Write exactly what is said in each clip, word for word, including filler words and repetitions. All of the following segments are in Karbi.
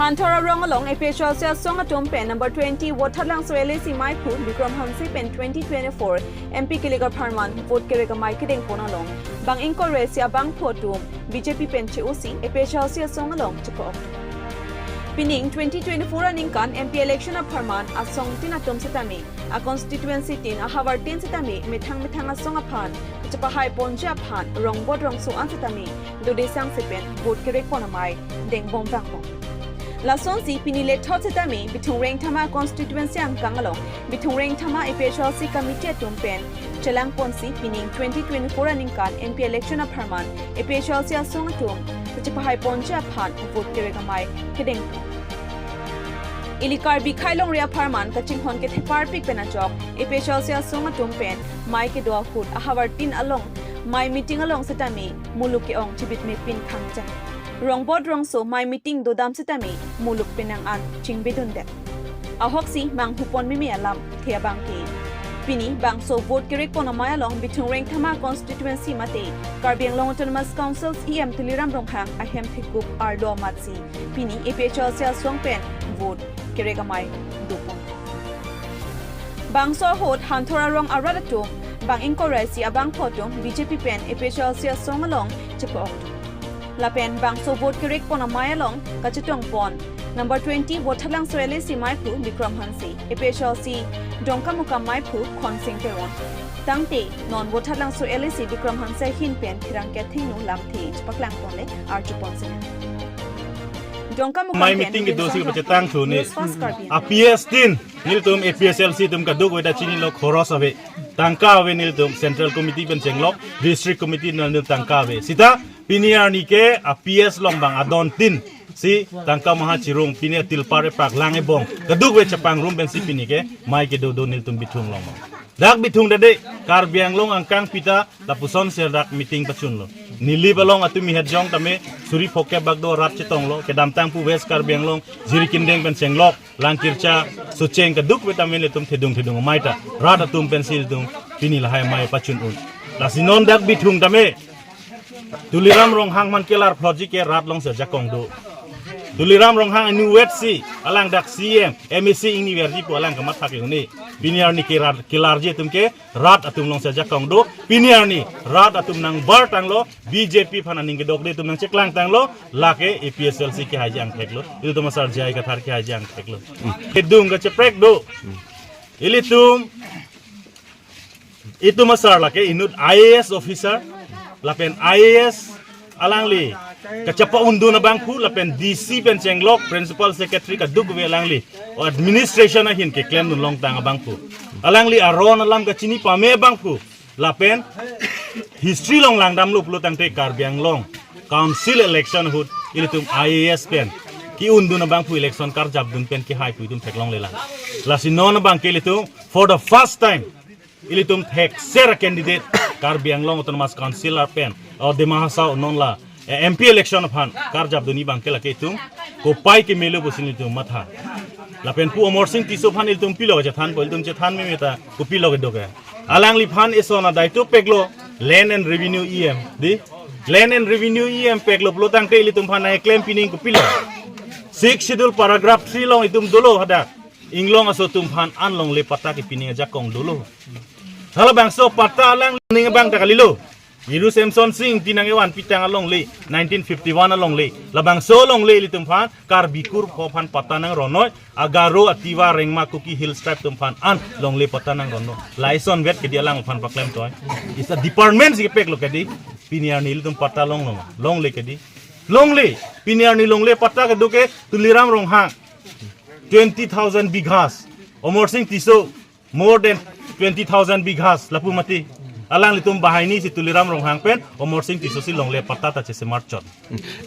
Hanthor arong along A P H L C asong atum pen number twenty Vothatlangso L A C maiphu Bikram Hanse pen twenty twenty-four M P kelik apharman vote kerek amei kedengpon along bang ingkoi ra isi abangphu atum B J P pen che-osi A P H L C asong along chepa-ok. Pining twenty twenty-four aningkan M P election apharman asongtin atum setame a constituency tin ahavartin setame methang methang asong aphan chepahaiponji aphan rongbot rongso an setame dodesang sepen vote kerekpon amei dengbom vangbom. Lasonsi pini lethot setame Bithung Rengthama constituency angkang along Bithung Rengthama A P H L C committee atum pen chelangponsi pining twenty twenty-four aningkan M P election apharman A P H L C asong atum chepahaiponji aphan vote kerek amei kedengpon. Ili Karbi Khailongri apharman kachinghon ketheparpik pen ajok A P H L C asong atum pen mei kedo ahut ahavartin along mei meeting along setame muluk ke-ong chibit mepin khangchang. Rongbot rongso mei meeting dodam setame muluk penang an chingbedundet. Ahoksi manghupon meme alamthe abang ke. Pini bangso vote kerekpon amei along Bithung Rengthama constituency mate Karbi Anglong Autonomous Council C E M Tuliram Ronghang ahem thekup arlo amatsi pini A P H L C asong pen vote kerek amei dopon. Bangso ahut Hanthor arong arat atum bang ingkoi ra isi abangphu atum B J P pen A P H L C asong along chepa-ok. Lapen bangso vote kerekpon amei along kachetongpon number twenty Vothatlangso L A C maiphu Bikram Hanse, A P H L C Dongkamukam maiphu Khonsing Teron. Tangte non Vothatlangso L A C Bikram Hanse ahin pen pherangke athengno lamthe chepaklangponle arjupon sini. Dongkamukam mei pen meeting kedo si Wilson kachetang Rongpi, thu ni. News Fast Karbi. A P S tin nelitum A P H L C atum kadokave ta chinilo, khoros ave, tangka ave, nelitum Central Committee pen chenglok, District Committee nelitum tangka ave. Sita pini arni ke A P S along bang adontin si tangka maha chirung, pini atilpar epak lang ebong kadokave chepangrum pensi pini ke mei kedo do nelitum Bithung along. Dak Bithung dade, Karbi Anglong angkang pita lapuson si dak meeting pachunlo. Nilip along atumi het jong tame suri phokep bak do rat chetonglo, kedamtang pu West Karbi Anglong, Jirikindeng pen chenglok, Langkircha, Socheng kadokave tame nelitum thedung thedung amei ta rat atum pensi nelitum pini lahai mei pachun un. Lasi non dak Bithung tame Tuliram Ronghang aphan kelar plotji ke rat along si ajakong do. Tuliram Ronghang anuvet si alang dak C E M, M A C ingniverji pu alang kamatha ke-un-e. Pini arni ke rat kelarji atum ke rat atum along si ajakong do. Pini arni rat atum nangbartanglo, B J P aphan aning kedokde atum nangcheklangtanglo, lake A P H L C kehaiji angtheklo, ilitum asar J I Kathar kehaiji angtheklo. Kedung kacheprek do. Ilitum, itum asar lake inut I A S officer lapen I A S alangli kachapa-undun abangphu lapen D C pen chenglok, Principal Secretary kadokave alangli administration ahin keklemdun longtang abangphu. Alangli aron alam kachini pame abangphu lapen history along langdamlo pulo tangte Karbi Anglong Council election ahut ilitum I A S pen ke-undun abangphu election karjapdun pen kehai pu itum theklonglelang. Lasi non abang ke ilitum for the first time ilitum thekser candidate Karbi Anglong Autonomous Council pen, o Dima Hasao non la, eh, M P election aphan karjapdunji abang ke lake itum kopai kemelo pusi nelitum matha. Lapen pu Amarsing Tisso aphan ilitum pilo chethanpo, ilitum chethan meme ta kopilo kedo ke. Alangliphan eson adai tu peklo Land and Revenue E M, di? Land and Revenue E M peklo pulo tangte ilitum aphan nangkeklem pining kopilo. Sixth Schedule paragraph three along itum dolo hadak. Inglong aso atum aphan an longle patta ke pining ajakong dolo. Halabangso patta alang ning abang ta kalilo. Iru Semson Sing Ingti nangkevan pitang alongle, nineteen fifty-one alongle. Labangso longle ilitum aphan Karbi kurpho aphan patta nangronnoi, a Garo, a Tiwa, Rengma, Kuki, Hills Tribe atum aphan an longle patta nangronnoi. Lason vet kedi alang aphan paklem toi. Isi a department si kepeklo kedi. Pini arni ilitum patta longlong. Longle kedi. Longle. Pini arni longle patta kedo ke Tuliram Ronghang twenty thousand bighas. Amarsing Tisso more than twenty thousand bighas lapu mati. Alanglitum banghini si Tuliram Ronghang pen Amarsing Tisso si longle patta ta chesemarchot.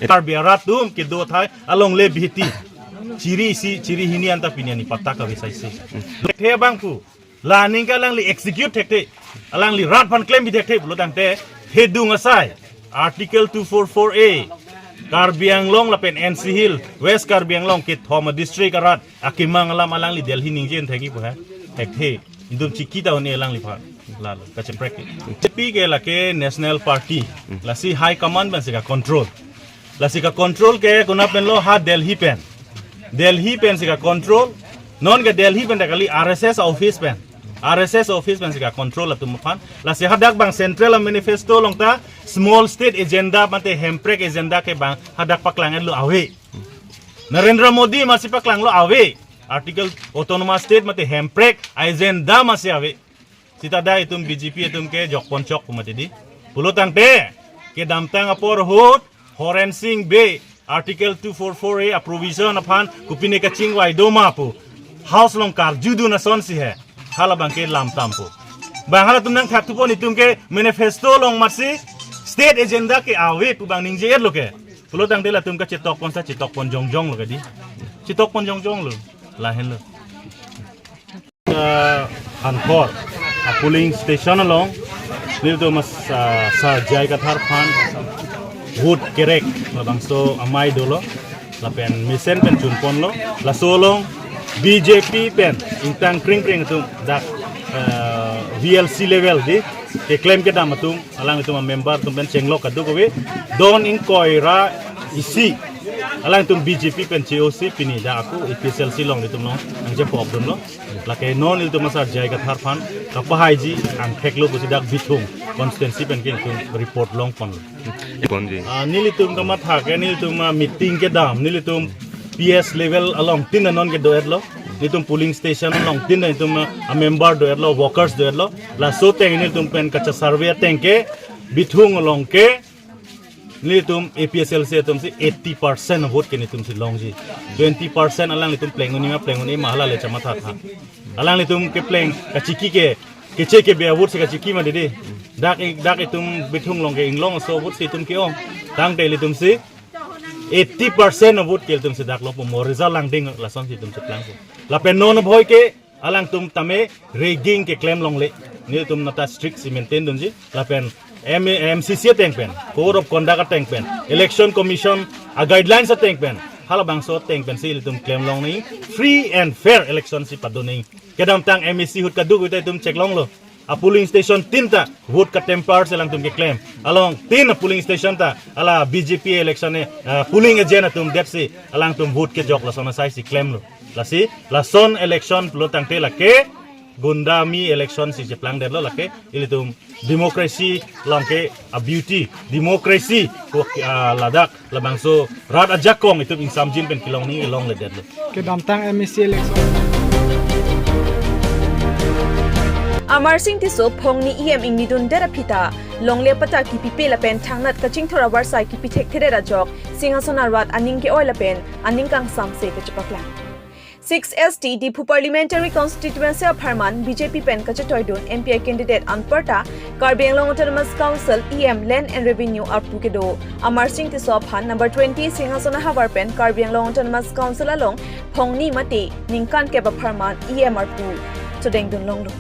Karbi arat atum kedo athai alongle bihiti. Chiri isi, chiri hini anta pini arni patta kave saisi. He abangphu. La aning ke alangli execute thekthe. Alangli rat aphan klem bi thekthe pulo tangte. Thedung asai. Article two four four A. Karbi Anglong lapen N C Hill, West Karbi Anglong kethom a district arat akemang alam alangli Delhi ningje thekji pu ha. Thekthe. Itum chiki ta un-e alangliphan. Lalo, kacheprek. B J P ke lake National Party. Lasi High Command pen si ka-control. Lasi ka-control ke konat penlo ha Delhi pen. Delhi pensi ka-control, non ke Delhi pen ta kali, R S S office pen, R S S office pensi ka-control atum aphan. Lasi hadak bang central manifesto along ta small state agenda mate hemprek agenda ke bang hadak paklang-etlo ave. Narendra Modi masi paklanglo ave. Article autonomous state mate hemprek agenda masi ave. Sita dak itum B J P atum ke jokponchok pu mati di. Pulotangte, kedamtang apor ahut, Horen Sing Bey, Article two four four A a-provision aphan, kopine kachingvai do ma pu House along karjudun asonsi he, halabang ke lam tam pu. Bang halatum nangthakthupo, itum ke manifesto along masi state agenda ke ave pu bang ningje-etlo ke. Pulotangte latum kachetokpon sa chetokpon jongjong lo ke di. Chetokpon jongjong lo. Lahenlo. Ke Hankhor a-polling station along nelitum as, ah, Sar J I Kathar aphan vote kerek labangso amei dolo, lapen mesen pen chunponlo. Laso along B J P pen ingtang kringkring atum dak, ah, V L C level di keklem kedam atum, alanglitum a-member atum pen chenglok kadokave, don ingkoi ra isi alangtum B J P pen che-osi pini dak ako A P H L C along nelitum along nangchepokdunlo. Lake non nelitum a-Sar J I Kathar aphan kapahaiji angtheklo pusi dak Bithung constituency pen ke nelitum report longponlo. Iponji. Ah, nelitum kamatha ke nelitum, ah, meeting kedam, nelitum P S level along tin non kedo-etlo. Nelitum polling station along tin nelitum, ah, a-member do-etlo, workers do-etlo. Laso ateng nelitum pen kacha-survey ateng ke Bithung along ke nelitum A P H L C atumsi eighty percent vote ke nelitumsi longji. Twenty percent alanglitum pleng un-e ma pleng un-e ma hala le chamathatha. Alanglitum kepleng kachiki ke, keche kebe a-vote si kachiki ma didi. Dak ik, dak itum Bithung along ke inglong aso vote si itum ke-ong. Tangte ilitumsi eighty percent a-vote ke ilitumsi dak longpo, mo result langding lasonsi itum cheplangpo. Lapen non abhoi ke alangtum tame rigging keklem longle. Nelitum nata strict si maintain dunji. Lapen M, M C C ateng pen, Code of Conduct ateng pen, Election Commission a-guidelines ateng pen, halabangso ateng pensi ilitum klem longnang, free and fair election si pado nang. Kedamtang M A C ahut kadokave ta itum check longlo. A-polling station tin ta vote ka-tamper si alangtum keklem. Along tin a-polling station ta hala B J P election e, ah, polling agent atum detsi alangtum vote kejok lason asai si klemlo. Lasi, lason election pulotangte lake gundami election si cheplangdetlo, lake ilitum democracy along ke a-beauty, democracy ko, ah, ladak labangso rat ajakong itum ingsamjin pen kelong nang, kelongledetlo. Kedamtang M A C election. Amarsing Tisso phongni E M ingnidundet aphi ta longle apatta kipipe lapen thangnat kachingthur avarsai kipithekthedet ajok Singhason arat aning ke-oi lapen aning kangsamse kachepaklang. Six S T Diphu Parliamentary Constituency apharman B J P pen kachetoidun M P I candidate anparta Karbi Anglong Autonomous Council E M Land and Revenue arpu kedo Amarsing Tisso aphan number twenty Singhason ahavar pen Karbi Anglong Autonomous Council along phongni mate ningkan kep apharman E M arpu chodengdun longlo.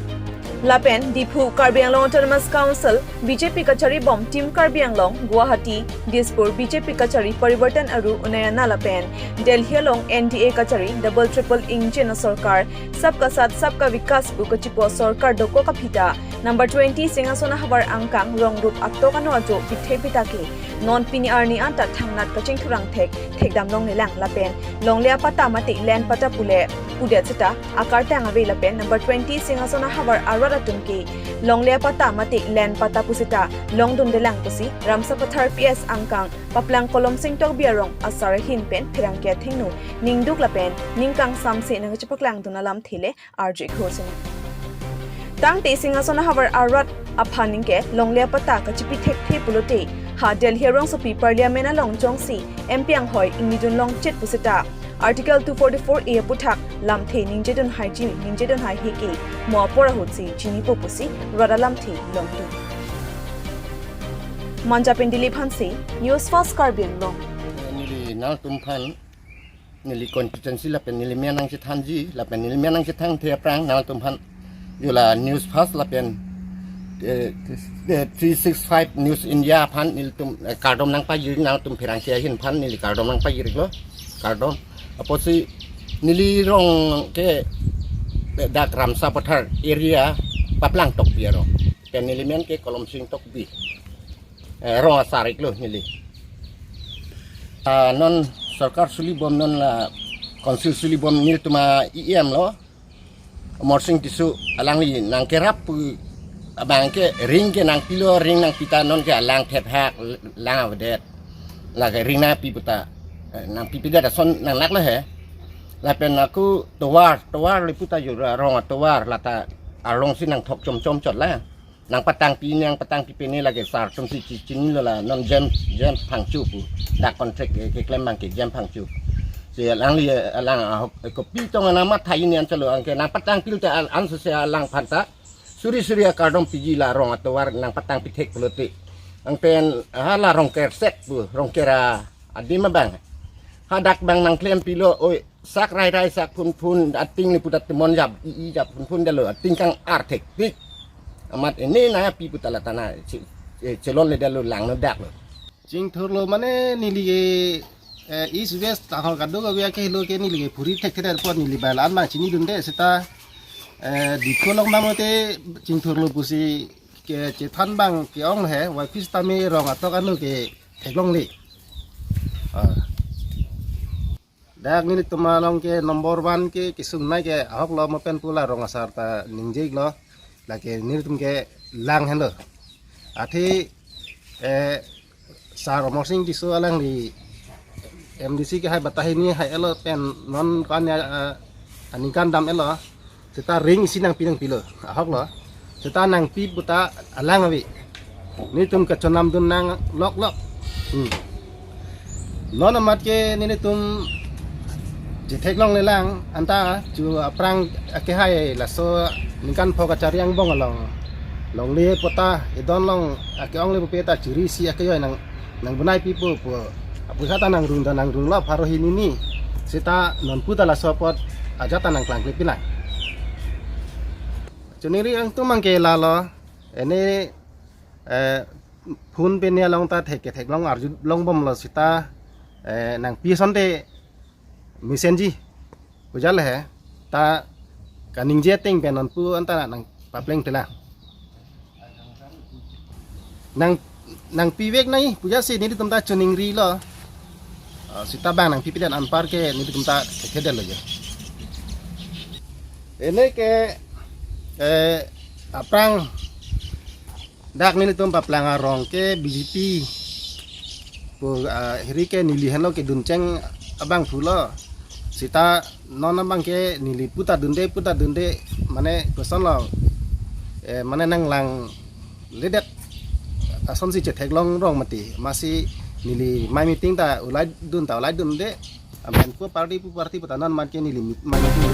Lapen Diphu Karbi Anglong Autonomous Council B J P kachari bom Team Karbi Anglong, Guwahati, Dispur B J P kachari Parivartan Aru Unnayana lapen Delhi along N D A kachari double triple engine sorkar Sabka Saath Sabka Vikas pu kachipo sorkar dokok aphi ta number twenty Singhason ahavar angkang rong rup atok ano ajo pithe pita ke non pini arni anta thangnat kachingthur angthek thekdam longlelang lapen longle apatta mate land patta pule pudet seta akartang ave lapen number twenty Singhason ahavar arat atum ke longle apatta mate land patta puseta longdundelang pusi Ramsapathar P S angkang Paplang Kolomsing Tokbi arong asar ahin pen pherangke athengno ningduk lapen ning kangsamse nangchepaklangdun alamthe le arju-ik ho sini. Tangte Singhason ahavar arat aphan ningke longle apatta kachipithek the pulote ha Delhi arongsopi Parliament along jongsi M P anghoi ingnidun longchit puseta Article two forty-four A aputhak lamthe ningjedun haiji ningjedun haihe ke mo apor ahutsi chinipo pusi rat alamthe longdun. Manja pen Dilip Hanse, News Fast Karbi Anglong. Neli nangtumphan neli constituency lapen neli men nangchethanji, lapen neli men nangchethanthe aphrang nangtumphan hala News Fast lapen, eh, eh, three six five News India aphan nelitum, eh, kardom nangpajir, nangtum pherangke ahin aphan neli kardom nangpajirlo, kardom. Apotsi neli rong ke, eh, dak Ramsapathar area Paplang Tokbi arong. Pen neli men ke Kolomsing Tokbi. Eh, rong asar-iklo neli. Ah, non sorkar suli bom non la Council suli bom nelitum a-E M lo, Amarsing Tisso, alangli nangkerap pu abang ke ring ke nangpilo, ring nangpi ta non ke alang thethak lang avedet. Lake ring nangpi puta, eh, nangpipedet ason nanglak lo he. Lapen ako tovar, tovar le puta jura rong atovar lata arlong si nangthok chomchom chot la. Nangpatangpi, nangpatangpi pene lake sar atum si chi-, chinilo la non Jem, Jem Phangcho pu. Dak contract ke, keklem abang ke Jem Phangcho. Si alangli, alang ahok, eh, kopi tong ana matha ini an chalo anke nangpatangpi te al-, anso si alang aphan ta suri suri akardom piji la rong atovar nangpatangpi thek pulote. Anpen hala Rongker sek pu, Rongker a-, adim abang. Hadak abang nangklempilo, oi, sak rai rai sak phun phun ating ni puta temon jap i i jap phun phun detlo, ating kang-ar thektik. Amat ini nangpi puta la tana che-, eh, chelonledetlo, langno daklo. Chingthurlo mane neli ke, eh, East West tahor kadokave akehelo ke neli ke phuri thekthedet apot neli bailan abang chinidunde seta, eh, Diphu along abang te chingthurlo pusi ke chethan abang ke-ong he, wai phi sitame rong atok ano ke theklongle. Ah. Dak nelitum along ke number one ke kesung nai ke ahok lo mo pen pu la rong asar ta ningjelo. Lake nelitum ke lang henlo. Athe, eh, sar Amarsing Tisso alangli M D C ke hai batahi ni hai elo pen non kan ya, eh, aningkan dam elo. Seta ring isi nangpi nangpilo, ahok lo. Seta nangpi puta alang ave. Nelitum kachonamdun nanglok lok. Hmm. Non amat ke nelitum chetheklongle lang anta chu aphrang akehai laso ningkan pho kachari angbong along longle puta idon long ake-ongle pupe ta chiri si akejoi nang nangbunai pipo pu. Apusata nangrung ta nangrung lo pharo hini ni. Seta non puta laso apot ajat ta nangklangkle pilang. Choningri atum abang ke lalo. Ene, eh, phun pene along ta thek ketheklong arjulong bomlo seta, eh, nangpi asonte mesenji. Puja le he, ta kaningje ateng pen non pu anta nangpapleng tela. Nang, nangpivek nai, puja si nelitum ta choningrilo. Ah, seta abang nangpipedet anpar ke nelitum ta thekthedetlo jo. Ene ke, eh, aphrang dak nelitum paplang arong ke B J P pu, ah, hiri ke neli henlo keduncheng abang pulo. Seta non abang ke neli puta dunde, puta dunde, mane kosonlo, eh, mane nanglangledet asonsi chetheklong rong mati. Amatsi neli mai meeting ta ulaidun ta ulaidunde. Amen pu party pu party puta non amat ke neli meet-, mai meeting.